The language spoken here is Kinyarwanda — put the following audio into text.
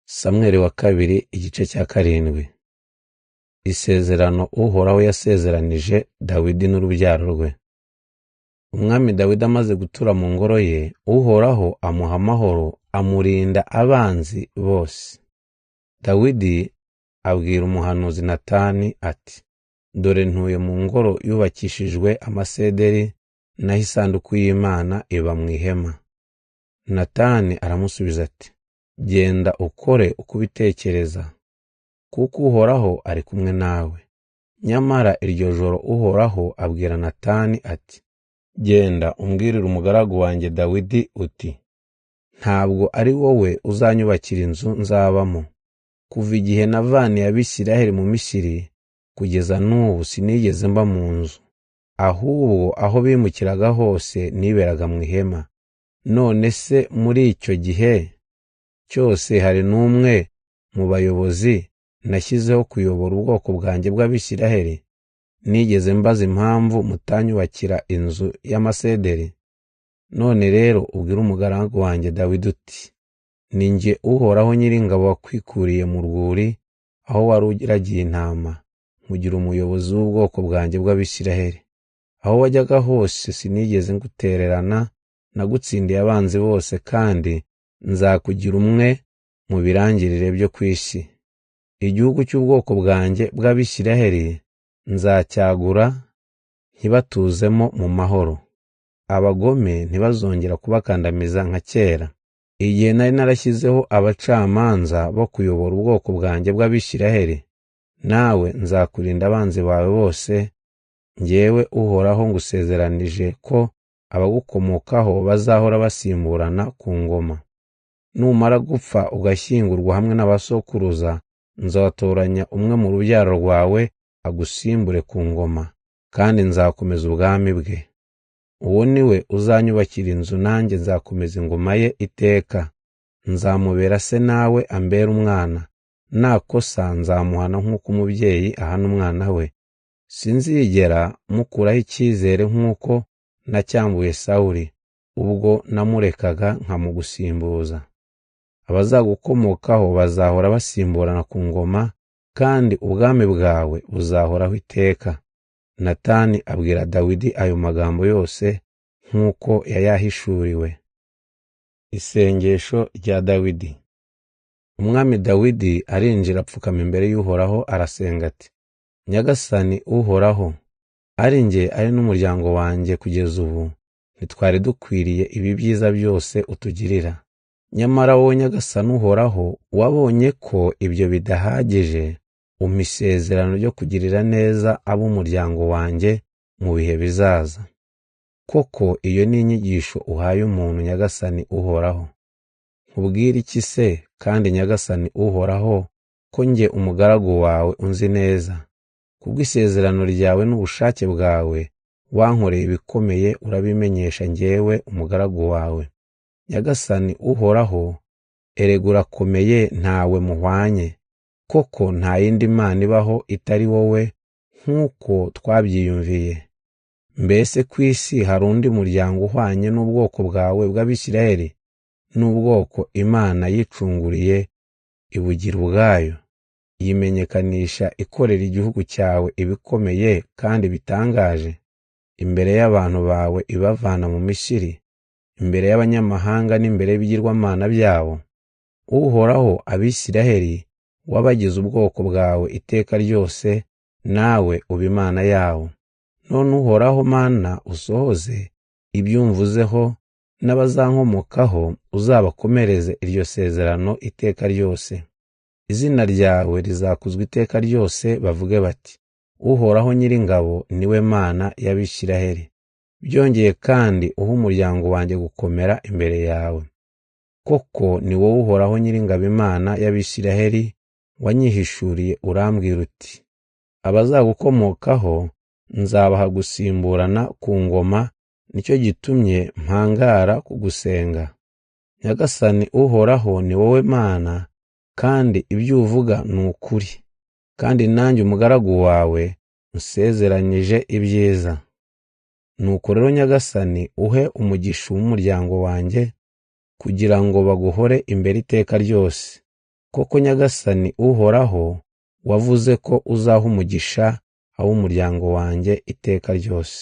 Samweli wa kabiri igice cya 7. Isezerano Uhoraho yasezeranije Dawidi n'urubyaro rwe. Umwami Dawidi amaze gutura mu ngoro ye, Uhoraho amuha amahoro, amurinda abanzi bose. Dawidi abwira umuhanuzi Natani ati: "Dore ntuye mu ngoro yubakishijwe amasederi, naho isanduku y'Imana iba mu ihema." Natani aramusubiza ati: "Genda ukore uko ubitekereza, kuko Uhoraho ari kumwe nawe." Nyamara iryo joro Uhoraho abwira Natani ati: "Genda umbwirire umugaragu wanjye Dawidi uti: Ntabwo ari wowe uzanyubakira inzu nzabamo. Kuva igihe navaniye Abisiraheli mu Misiri kugeza n'ubu sinigeze mba mu nzu, ahubwo aho bimukiraga hose niberaga mu ihema. None se muri icyo gihe cyose hari n'umwe mu bayobozi nashyizeho kuyobora ubwoko bwanjye bw'Abisiraheli nigeze mbaza impamvu mutanyubakira inzu y'amasederi? None rero ubwire umugaragu wanjye Dawidi uti: Ni jye Uhoraho Nyiringabo wakwikuriye mu rwuri aho wari uragiye intama, nkugira umuyobozi w'ubwoko bwanjye bw'Abisiraheli. Aho wajyaga hose sinigeze ngutererana, nagutsindiye abanzi bose, kandi nzakugira umwe mu birangirire byo ku isi. Igihugu cy'ubwoko bwanjye bw'Abisiraheli nzacyagura, ntibatuzemo mu mahoro. Abagome ntibazongera kubakandamiza nka kera. Igihe nari narashyizeho abacamanza bo kuyobora ubwoko bwanjye bw'Abisiraheli, nawe nzakurinda abanzi bawe bose. Njyewe Uhoraho ngusezeranije ko abagukomokaho bazahora basimburana ku ngoma. Numara gupfa ugashyingurwa hamwe n'abasokuruza, nzatoranya umwe mu rubyaro rwawe agusimbure ku ngoma, kandi nzakomeza ubwami bwe. Uwo ni we uzanyubakira inzu, nanjye nzakomeza ingoma ye iteka. Nzamubera se nawe ambere umwana. Nakosa nzamuhana nk'uko umubyeyi ahana umwana we. Sinzigera mukuraho icyizere nk'uko nacyambuye Sawuli, ubwo namurekaga nkamugusimbuza. Abazagukomokaho bazahora basimburana ku ngoma, kandi ubwami bwawe buzahoraho iteka." Natani abwira Dawidi ayo magambo yose nk'uko yayahishuriwe. Isengesho rya Dawidi. Umwami Dawidi arinjira apfukama imbere y'Uhoraho arasenga ati: "Nyagasani Uhoraho, ari njye ari n'umuryango wanjye kugeza ubu ntitwari dukwiriye ibi byiza byose utugirira. Nyamara wowe Nyagasani Uhoraho wabonye ko ibyo bidahagije, umpa isezerano ryo kugirira neza ab'umuryango wanjye mu bihe bizaza. Koko iyo ni inyigisho uhaye umuntu, Nyagasani Uhoraho. Nkubwire iki se kandi Nyagasani Uhoraho, ko njye umugaragu wawe unzi neza? Kubw'isezerano ryawe n'ubushake bwawe wankoreye ibikomeye, urabimenyesha njyewe umugaragu wawe. Nyagasani Uhoraho, erega urakomeye, ntawe muhwanye. Koko nta yindi mana ibaho itari wowe, nk'uko twabyiyumviye. Mbese ku isi hari undi muryango uhwanye n'ubwoko bwawe bw'Abisiraheli, n'ubwoko Imana yicunguriye ibugira ubwayo, yimenyekanisha ikorera igihugu cyawe ibikomeye kandi bitangaje, imbere y'abantu bawe ibavana mu Misiri, imbere y'abanyamahanga n'imbere y'ibigirwamana byabo? Uhoraho, Abisiraheli wabagize ubwoko bwawe iteka ryose, nawe uba Imana yabo. None Uhoraho Mana, usohoze ibyo umvuzeho, n'abazankomokaho uzabakomereze iryo sezerano iteka ryose. Izina ryawe rizakuzwa iteka ryose, bavuge bati: Uhoraho Nyiringabo niwe Mana y'Abisiraheli. Byongeye kandi uhe umuryango wanjye gukomera imbere yawe. Koko ni wowe Uhoraho Nyiringabo Imana y'Abisiraheli wanyihishuriye, urambwira uti: Abazagukomokaho nzabaha gusimburana ku ngoma, nicyo gitumye mpangara kugusenga. Nyagasani Uhoraho, ni wowe Mana, kandi ibyo uvuga ni ukuri, kandi nanjye umugaragu wawe unsezeranyije ibyiza. Nuko rero Nyagasani, uhe umugisha w'umuryango wanjye, kugira ngo baguhore imbere iteka ryose. Koko Nyagasani Uhoraho, wavuze ko uzaha umugisha ab'umuryango wanjye iteka ryose.